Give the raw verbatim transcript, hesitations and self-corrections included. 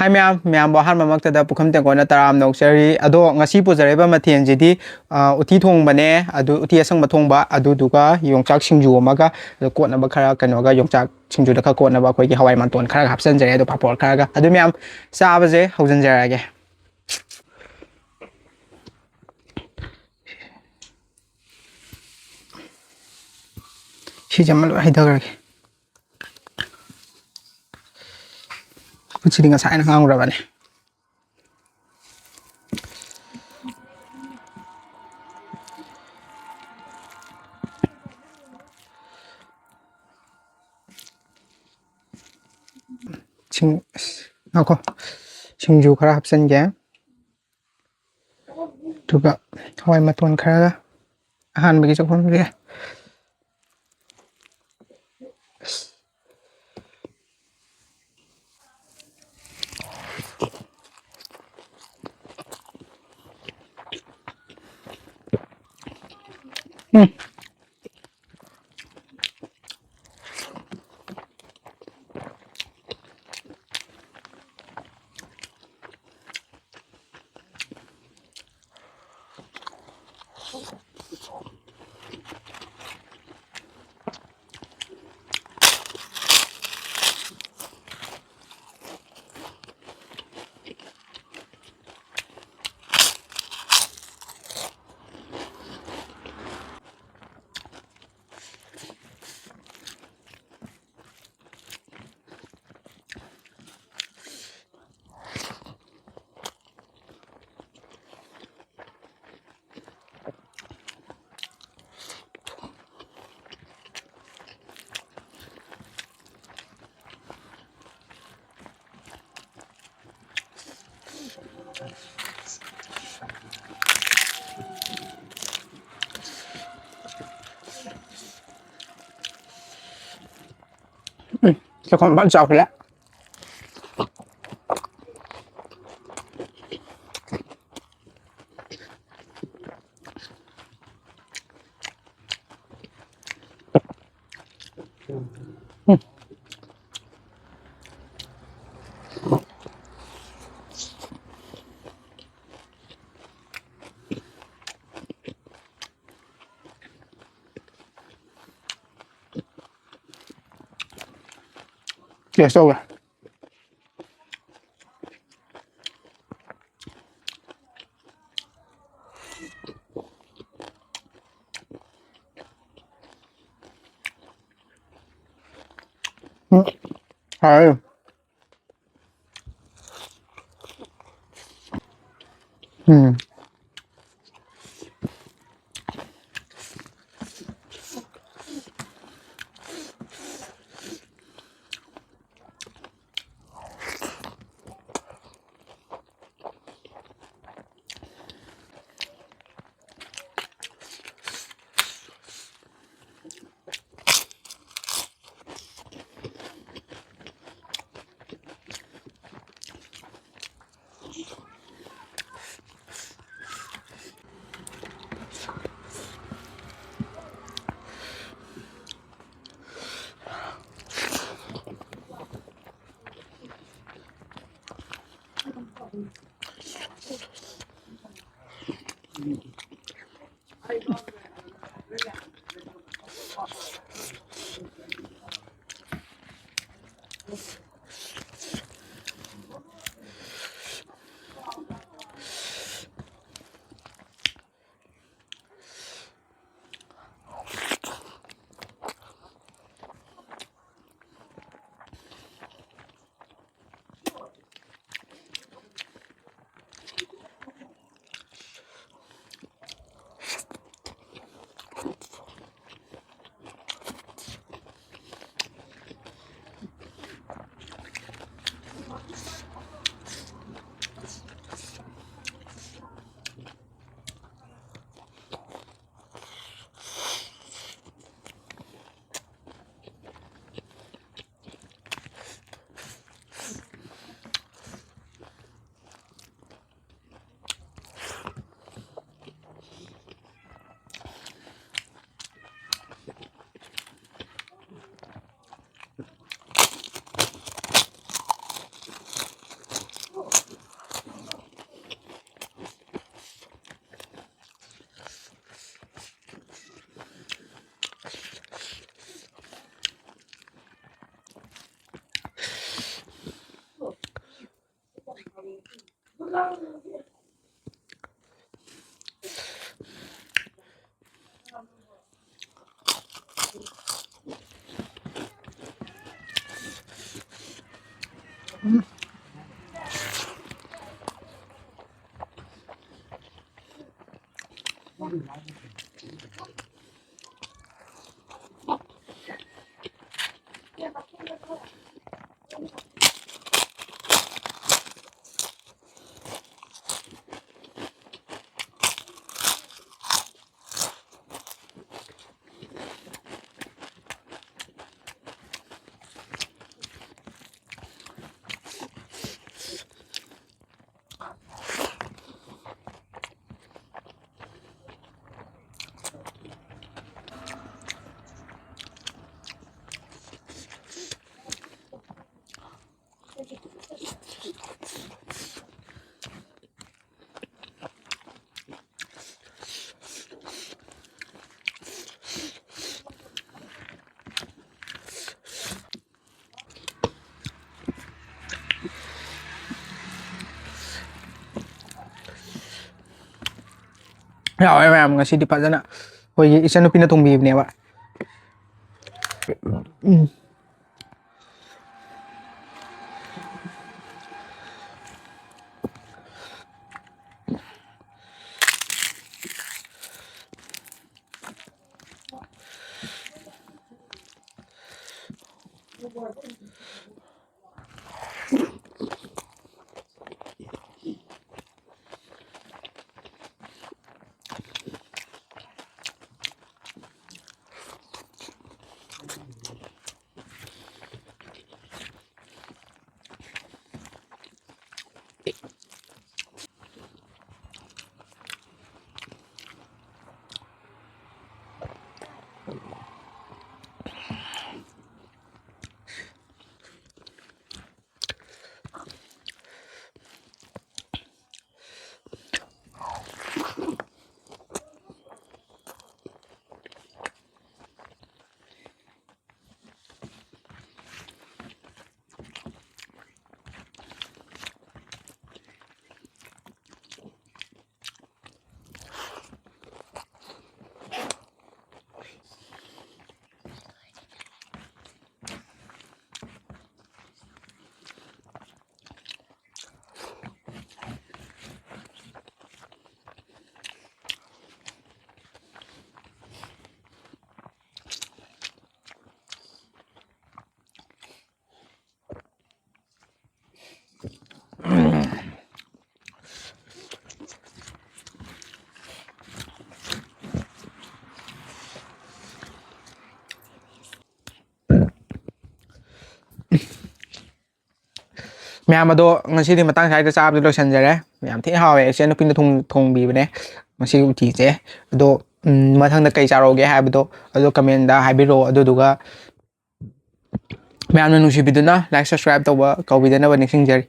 ꯍꯥꯏ ꯃꯌꯥꯝ, ꯃꯌꯥꯝꯕꯨ ꯑꯍꯥꯟꯕꯃꯛꯇꯗ ꯄꯨꯈꯝ ꯇꯦꯡꯀꯣꯠꯅ ꯇꯔꯥꯝꯅ ꯑꯣꯛꯆꯔꯤ꯫ ꯑꯗꯣ ꯉꯁꯤ ꯄꯨꯖꯔꯛꯏꯕ ꯃꯊꯦꯜꯁꯤꯗꯤ, ꯑ, ꯎꯇꯤ ꯊꯣꯡꯕꯅꯦ, ꯑꯗꯨ ꯎꯇꯤ ꯑꯁꯪꯕ ꯊꯣꯡꯕ, ꯑꯗꯨꯗꯨꯒ ꯌꯣꯡꯆꯥꯛ ꯁꯤꯡꯖꯨ ꯑꯃꯒ, ꯑꯗꯨ ꯀꯣꯠꯅꯕ ꯈꯔ ꯀꯩꯅꯣꯒ, ꯌꯣꯡꯆꯥꯛ ꯁꯤꯡꯖꯨꯗ ꯈꯔ ꯀꯣꯠꯅꯕ ꯑꯩꯈꯣꯏꯒꯤ ꯍꯋꯥꯏ ꯃꯇꯣꯟ ꯈꯔꯒ ꯍꯥꯞꯆꯤꯟꯖꯔꯦ, ꯑꯗꯣ ꯄꯥꯐꯣꯔ ꯈꯔꯒ꯫ ꯑꯗꯨ ꯃꯌꯥꯝ ꯆꯥꯕꯁꯦ ꯍꯧꯖꯤꯟꯖꯔꯛꯑꯒꯦ꯫ ꯁꯤꯁꯦ ꯑꯃ ꯂꯣꯏ ꯍꯩꯊꯈ꯭ꯔꯒꯦ꯫ ꯈꯨꯠꯁꯤꯗꯤ ꯉꯁꯥꯏꯅ ꯉꯥꯡꯈ꯭ꯔꯕꯅꯦ꯫ ꯁꯤꯡ-, ꯑꯁ, ꯉꯥꯏꯈꯣ꯫ ꯁꯤꯡꯖꯨ ꯈꯔ ꯍꯥꯞꯆꯤꯟꯒꯦ꯫ ꯑꯗꯨꯒ ꯍꯋꯥꯏ ꯃꯇꯣꯟ ꯈꯔꯒ ꯑꯍꯥꯟꯕꯒꯤ ꯆꯥꯛꯈꯨꯝꯁꯦ꯫ ꯎꯝ꯫ ꯎꯝ, ꯆꯥꯛꯈꯨꯝ ꯐꯖꯅ ꯆꯥꯎꯈꯠꯂꯦ꯫ ꯎꯝ꯫ ꯇꯦꯁ ꯇꯧꯒꯦ꯫ ꯎꯝ, ꯍꯥꯎꯋꯦ꯫ ꯎꯝ꯫ ꯌꯥꯎꯋꯦ ꯃꯌꯥꯝ, ꯉꯁꯤꯗꯤ ꯐꯖꯅ ꯑꯩꯈꯣꯏꯒꯤ ꯏꯆꯟꯅꯨꯄꯤꯅ ꯊꯣꯡꯕꯤꯕꯅꯦꯕ꯫ ꯎꯝ꯫ ꯃꯌꯥꯝ ꯑꯗꯣ ꯉꯁꯤꯗꯤ ꯃꯇꯥꯡ ꯁ꯭ꯋꯥꯏꯗ ꯆꯥꯕꯗꯤ ꯂꯣꯏꯁꯤꯟꯖꯔꯦ꯫ ꯌꯥꯝ ꯊꯤꯅ ꯍꯥꯎꯋꯦ, ꯏꯆꯦ ꯅꯨꯄꯤꯅ ꯊꯣꯡ ꯊꯣꯡꯕꯤꯕꯅꯦ ꯉꯁꯤ ꯎꯇꯤꯁꯦ꯫ ꯑꯗꯣ ꯎꯝ, ꯃꯊꯪꯗ ꯀꯩ ꯆꯥꯔꯛꯑꯣꯒꯦ ꯍꯥꯏꯕꯗꯣ ꯑꯗꯣ ꯀꯃꯦꯟꯗ ꯍꯥꯏꯕꯤꯔꯛꯑꯣ꯫ ꯑꯗꯨꯗꯨꯒ ꯃꯌꯥꯝꯅ ꯅꯨꯡꯁꯤꯕꯤꯗꯨꯅ ꯂꯥꯏꯛ ꯁꯕꯁꯀ꯭ꯔꯥꯏꯕ ꯇꯧꯕ ꯀꯧꯕꯤꯗꯅꯕ ꯅꯤꯡꯁꯤꯡꯖꯔꯤ꯫